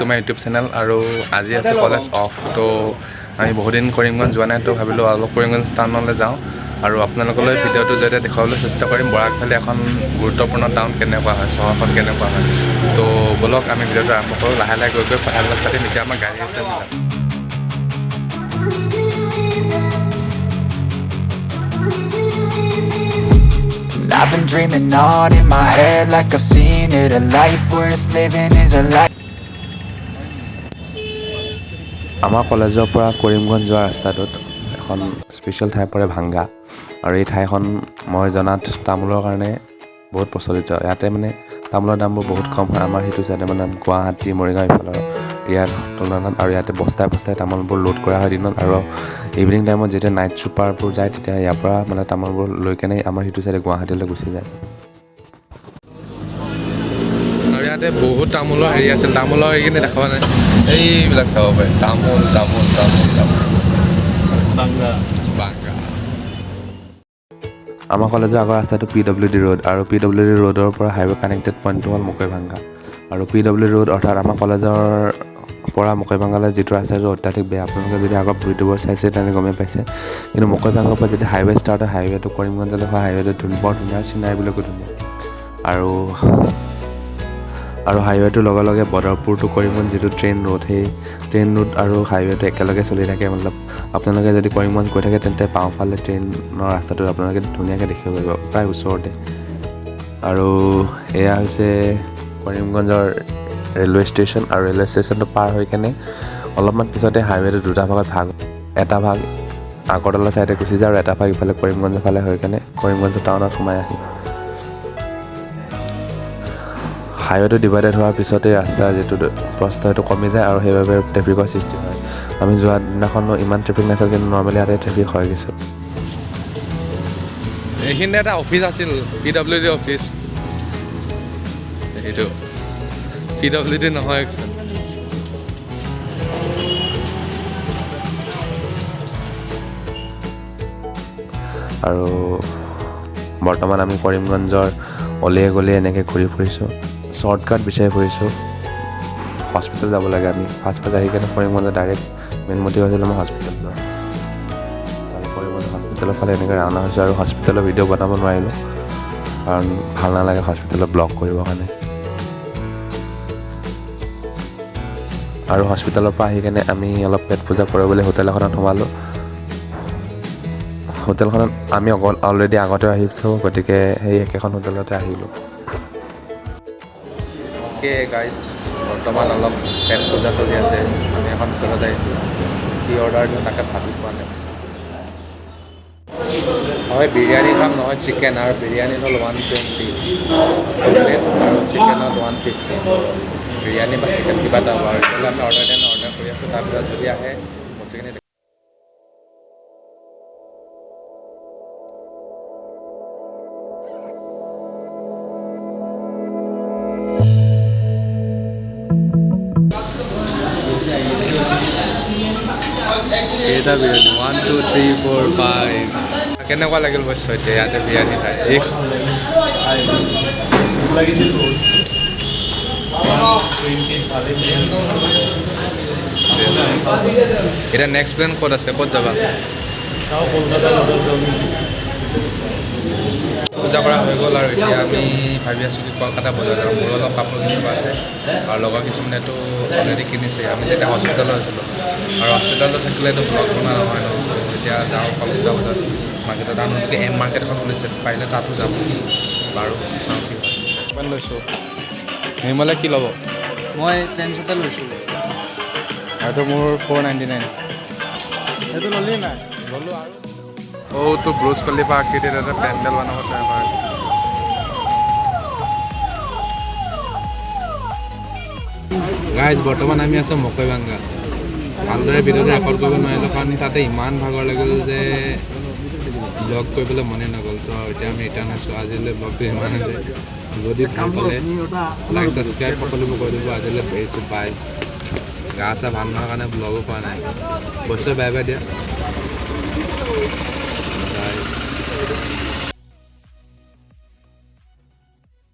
To my YouTube channel. আৰু আজি আছে কলেজ অফ, তো আমি বহুদিন কৰিমগঞ্জ যোৱা নাই, তো ভাবিলোঁ অলপ কৰিমগঞ্জ টাউনলৈ যাওঁ আৰু আপোনালোকলৈ ভিডিঅ'টোৰ জৰিয়তে দেখুৱাবলৈ চেষ্টা কৰিম বৰাক ভেলী এখন গুৰুত্বপূৰ্ণ টাউন কেনেকুৱা হয়, চহৰখন কেনেকুৱা হয়। তো ব'লক আমি ভিডিঅ'টো আৰম্ভ কৰোঁ। লাহে লাহে গৈ গৈ কথাবিলাক পাতিম। এতিয়া আমাৰ গাড়ী আছে, আমি যাম। I've been dreaming on in my head like I've seen it. A life worth living is a life. আমাৰ কলেজৰ পৰা কৰিমগঞ্জ যোৱা ৰাস্তাটোত এখন স্পেচিয়েল ঠাই পৰে ভাংগা। আৰু এই ঠাইখন মই জনাত তামোলৰ কাৰণে বহুত প্ৰচলিত। ইয়াতে মানে তামোলৰ দামবোৰ বহুত কম হয় আমাৰ সেইটো চাইডে, মানে গুৱাহাটী, মৰিগাঁও ইফালৰ ইয়াৰ তুলনাত। আৰু ইয়াতে বস্তাই বস্তাই তামোলবোৰ লোড কৰা হয় দিনত, আৰু ইভিনিং টাইমত যেতিয়া নাইট ছুপাৰবোৰ যায়, তেতিয়া ইয়াৰ পৰা মানে তামোলবোৰ লৈ কেনে আমাৰ সেইটো চাইডে গুৱাহাটীলৈ গুচি যায়। আৰু ইয়াতে বহুত তামোলৰ হেৰি আছিল, তামোলৰ এইখিনি দেখাব নাই, এইবিলাক চাব পাৰি। তামোল, তামোল, তামোল, তামোল। বাংলা। বাংগা। আমাৰ কলেজৰ আগৰ ৰাস্তাটো পিডব্লিউ ডি ৰোড, আৰু পিডব্লিউ ডি ৰোডৰ পৰা হাইৱে কানেক্টেড পইণ্টটো হ'ল মকৈভাংগা। আৰু পিডব্লিউ ৰোড অৰ্থাৎ আমাৰ কলেজৰ পৰা মকৈভাংগালৈ যিটো ৰাস্তা, সেইটো অত্যাধিক বেয়া। আপোনালোকে যদি আগৰ ভিডিঅ'বোৰ চাইছে, তেনে গমেই পাইছে। কিন্তু মকৈভাংগাৰ পৰা যেতিয়া হাইৱে ষ্টাৰ্ট হয়, হাইৱেটো কৰিমগঞ্জলৈ হোৱা হাইৱেটো বৰ ধুনীয়া, চিনাৰীবিলাকো ধুনীয়া। আৰু হাইৱেটোৰ লগে লগে বদৰপুৰ টু কৰিমগঞ্জ যিটো ট্ৰেইন ৰোড, সেই ট্ৰেইন ৰোড আৰু হাইৱেটো একেলগে চলি থাকে। মতলব আপোনালোকে যদি কৰিমগঞ্জ গৈ থাকে, তেন্তে বাওঁফালে ট্ৰেইনৰ ৰাস্তাটো আপোনালোকে ধুনীয়াকৈ দেখিব পাৰিব, প্ৰায় ওচৰতে। আৰু এয়া হৈছে কৰিমগঞ্জৰ ৰেলৱে ষ্টেচন। আৰু ৰেলৱে ষ্টেচনটো পাৰ হৈ কেনে অলপমান পিছতে হাইৱেটো দুটা ভাগত ভাগ, এটা ভাগ আগৰতলা ছাইডে গুচি যায় আৰু এটা ভাগ ইফালে কৰিমগঞ্জৰ ফালে হৈ কেনে কৰিমগঞ্জ টাউনত সোমাই আহে। হাইৱেটো ডিভাইডেড হোৱাৰ পিছতেই ৰাস্তাৰ যিটো প্ৰস্থ, সেইটো কমি যায় আৰু সেইবাবে ট্ৰেফিকৰ সৃষ্টি হয়। আমি যোৱা দিনাখনো ইমান ট্ৰেফিক নাছিল, কিন্তু নৰ্মেলি ইয়াতে ট্ৰেফিক হয় কিছু। এইখিনিতে এটা অফিচ আছিল, পিডব্লিউ ডি অফিচ। এইটো পিডব্লিউ ডি নহয়। আৰু বৰ্তমান আমি কৰিমগঞ্জৰ অলিয়ে গলিয়ে এনেকৈ ঘূৰি ফুৰিছোঁ, শ্বৰ্টকাট বিচাৰি ফুৰিছোঁ। হস্পিটেল যাব লাগে। আমি ফাৰ্ষ্ট ফাৰ্ষ্ট আহি কেনে কৰিমগঞ্জৰ ডাইৰেক্ট মেইন মটিভ আছিলে মই হস্পিটেল যোৱা। আৰু কৰিমগঞ্জ হস্পিটেলৰ ফালে এনেকৈ ৰাওনা হৈছোঁ। আৰু হস্পিটেলৰ ভিডিঅ' বনাব নোৱাৰিলোঁ, কাৰণ ভাল নালাগে হস্পিটেলত ব্লগ কৰিবৰ কাৰণে। আৰু হস্পিটেলৰ পৰা আহি কেনে আমি অলপ পেট পূজা কৰিবলৈ হোটেল এখনত সোমালোঁ। হোটেলখনত আমি অকল অলৰেডি আগতেও আহিছোঁ, গতিকে সেই একেখন হোটেলতে আহিলোঁ। অ'কে গাইজ, বৰ্তমান অলপ পেট পূজা চলি আছে। আমি এখন হোটেলত আহিছোঁ। কি অৰ্ডাৰ দিওঁ তাকে ভাবি পোৱা নাই। হয় বিৰিয়ানী খাম, নহয় চিকেন। আৰু বিৰিয়ানী হ'ল 120 প্লেট আৰু চিকেনত 150। বিৰিয়ানী বা চিকেন কিবা এটা হ'ব। আৰু এতিয়ালৈ আমি অৰ্ডাৰ দিয়া নাই, অৰ্ডাৰ কৰি আছোঁ। তাৰপিছত যদি আহে বস্তুখিনি। কেইটা biryani? One, two, three, four, five. কেনেকুৱা লাগিল বস্তু এতিয়া ইয়াতে বিৰিয়ানী খাই এই? ভোক লাগিছিল বহুত। 120ত ভালেই। এতিয়া নেক্সট প্লেন ক'ত আছে? ক'ত যাবা? চাওঁ, কলকাতা বজাৰ যাওঁ নেকি। পূজা কৰা হৈ গ'ল আৰু এতিয়া আমি ভাবি আছোঁ কি কলকাতা বজাৰ যাওঁ। মোৰ অলপ কাপোৰ কিনিব আছে আৰু লগৰ কিছুমানেতো অলৰেডি কিনিছে। আমি যেতিয়া হস্পিটেলত আছিলোঁ, আৰু হস্পিটেলত থাকিলেতো ব্লগ বনোৱা নহয় ন। ত' এতিয়া যাওঁ কলকাতা বজাৰ মাৰ্কেটত। আৰু নতুনকৈ এম মাৰ্কেট এখন খুলিছে, পাৰিলে তাতো যাম। বাৰু, চাওঁ কি হয়। কিমান লৈছোঁ? নিৰ্মলে কি ল'ব? মই ট্ৰেণ্ডছতে লৈছোঁ। আৰু মোৰ 499। সেইটো ল'লি নাই? ল'লোঁ। আৰু অ' তো ব্ৰুজ খলিফা আকৃতিত এটা পেণ্ডেল বনাব ট্ৰাই কৰা হৈছে। গাইজ, বৰ্তমান আমি আছোঁ মকৈবাংগা। ভালদৰে ভিডিঅ'টো ৰেকৰ্ড কৰিব নোৱাৰিলোঁ, কাৰণ তাতে ইমান ভাগৰ লাগিল যে ব্লগ কৰিবলৈ মনে নগ'ল। তো এতিয়া আমি ৰিটাৰ্ণ হৈছোঁ। আজিলৈ ব্লগটো ইমান হৈছে। যদি ভাল পালে লাইক, ছাবস্ক্ৰাইব সকলোবোৰ কৰি দিব। আজিলৈ এৰিছোঁ, বাই। গা চা ভাল নোহোৱাৰ কাৰণে ব্লগো কৰা নাই। বস্তু বাই বাই দিয়া।